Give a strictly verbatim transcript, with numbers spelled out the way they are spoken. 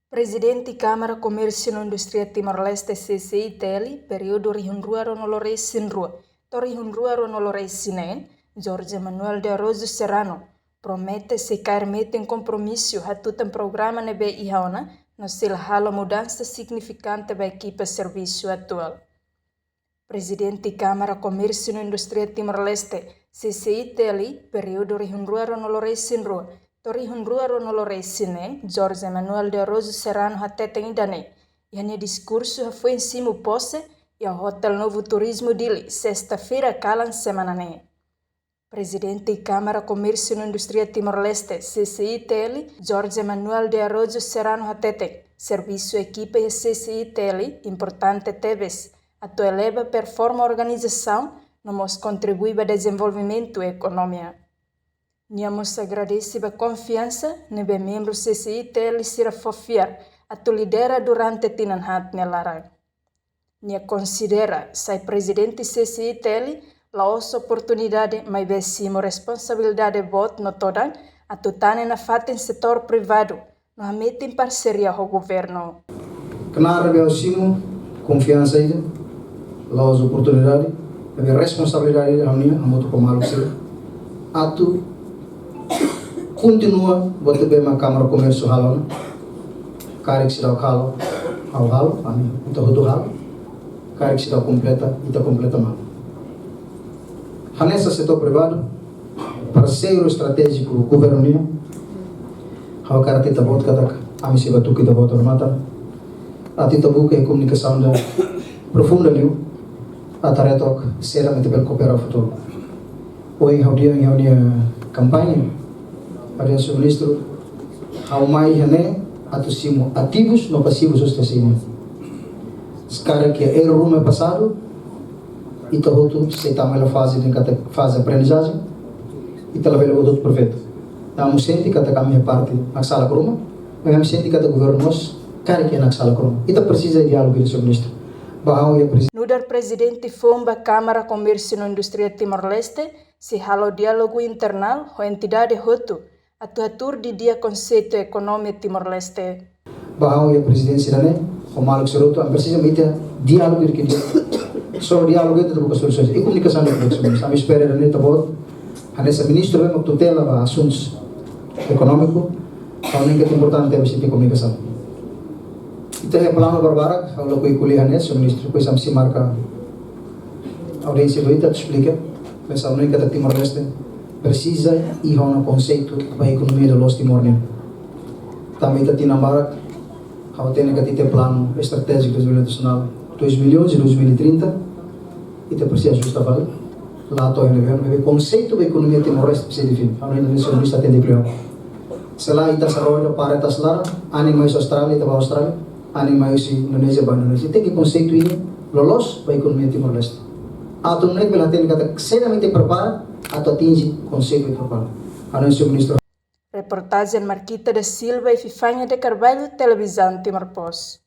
Prezidente Kámara Komérsiu no Indústria Timor-Leste, C C I T L, períodu rihun rua ruanulu-resin-rua to'o rihun rua ruanulu-resin-neen, Jorge Manuel de Araújo Serrano, promete sei kaer metin kompromisu hatutan programa ne'ebé iha ona, no sei la halo mudansa signifikante ba ekipa servisu atuál. Prezidente Kámara Komérsiu no Indústria Timor-Leste, C C I T L, períodu rihun rua ruanulu-resin-rua to'o rihun rua ruanulu-resin-neen, Jorge Manuel de Araújo Serrano hateten ida-ne'e iha nia diskursu hafoin simu pose iha Hotel Novo Turismo Dili, sesta-feira kalan semana ne'e. Prezidente Kámara Komérsiu no Indústria Timor-Leste, C C I T L, Jorge Manuel de Araújo Serrano hateten, servisu ekipa iha C C I T L importante tebes atu eleva performa organizasaun no mós kontribui ba dezenvolvimentu ekonomia. Nia mós agradese ba konfiansa ne'ebé membru C C I T L sira fó fiar atu lidera durante tinan haat nia laran. Nia konsidera sai prezidente C C I T L la'ós oportunidade, maibé simu responsabilidade boot no todan atu tane nafatin setór privadu no hametin parseria ho governu. Knaar ne'ebé ha'u simu konfiansa ida, la'ós oportunidade, maibé responsabilidade ida ha'u-nian hamutuk ho maluk sira atu kontinua buat ne'ebé mak Kámara Komérsiu halo ona. Karik seidauk halo, ha'u halo, ami, ita hotu halo. Karik seidauk kompleta, ita kompleta malu. Hanesan setór privadu, parseiru estratéjiku governu nian, ha'u hakarak ita-boot katak, ami sei batuku ita-boot odamatan atu ita buka komunikasaun ida profunda liu, atu haree took saida mak ita bele koopera futuru. Ohin ha'u dehan iha ha'u-nia kampaña, ha'u dehan, señór ministru, ha'u mai iha ne'e atu simu ativus no pasivus hosi ita-nia. Karik iha erru ruma iha pasadu, ita hotu sei tama iha faze ne'e katak faze aprendizajen, ita labele buat hotu perfeitu. Ami sente katak ami iha parte naksalak ruma, ami sente katak governu mós karik iha naksalak ruma. Ita presiza diálogu, señór ministru. Ba ha'u iha presi- Nu'udar prezidente foun ba Kámara Komérsiu no Indústria Timor-Leste, sei halo diálogu internál ho entidade hotu atu hatuur didi'ak konseitu ekonomia Timor-Leste. Ba ha'u iha prezidénsia ida-ne'e, ho maluk sira hotu, ami presiza mak ita diálogu ida ke diálogu. Só diálogu ita buka solusaun. I komunikasaun ida ke diálogu. Ami espera ida-ne'e ita-boot, hanesan ministru ne'ebé mak tutela ba asuntus ekonómiku, ha'u hanoin katak importante ami sente komunikasaun. Ita iha planu barbarak, ha'u lakohi ko'alia hanesan ministru, depois ami sei marka audiénsia ba ita atu esplika, mas ha'u hanoin katak Timor-Leste presiza iha ona konseitu ba ekonomia ida loloos Timor nian. Tanba ita tinan barak, ha'u hatene katak ita iha planu estratéjiku dezenvolvimentu nasionál dois mil e onze, dois mil e trinta, ita presiza ajusta fali. La to'o iha ne'ebé, maibé konseitu ba ekonomia Timor-Leste presiza define. Ha'u hanoin ita-nia ministru atende kleur. Se lae ita sa'e roda para ita sa'e laran, anin mai husi Austrália, ita ba Austrália, anin mai husi Indonézia, ba Indonézia. Tenke konseitu ida loloos ba ekonomia Timor-Leste. Atu nune'e bele hatene katak saida mak ita prepara, atu atinje konseitu ida prepara. Ha'u hanoin, señór ministru. Reportajen Marquita da Silva e Fifania de Carvalho, Televizaun Timor Post.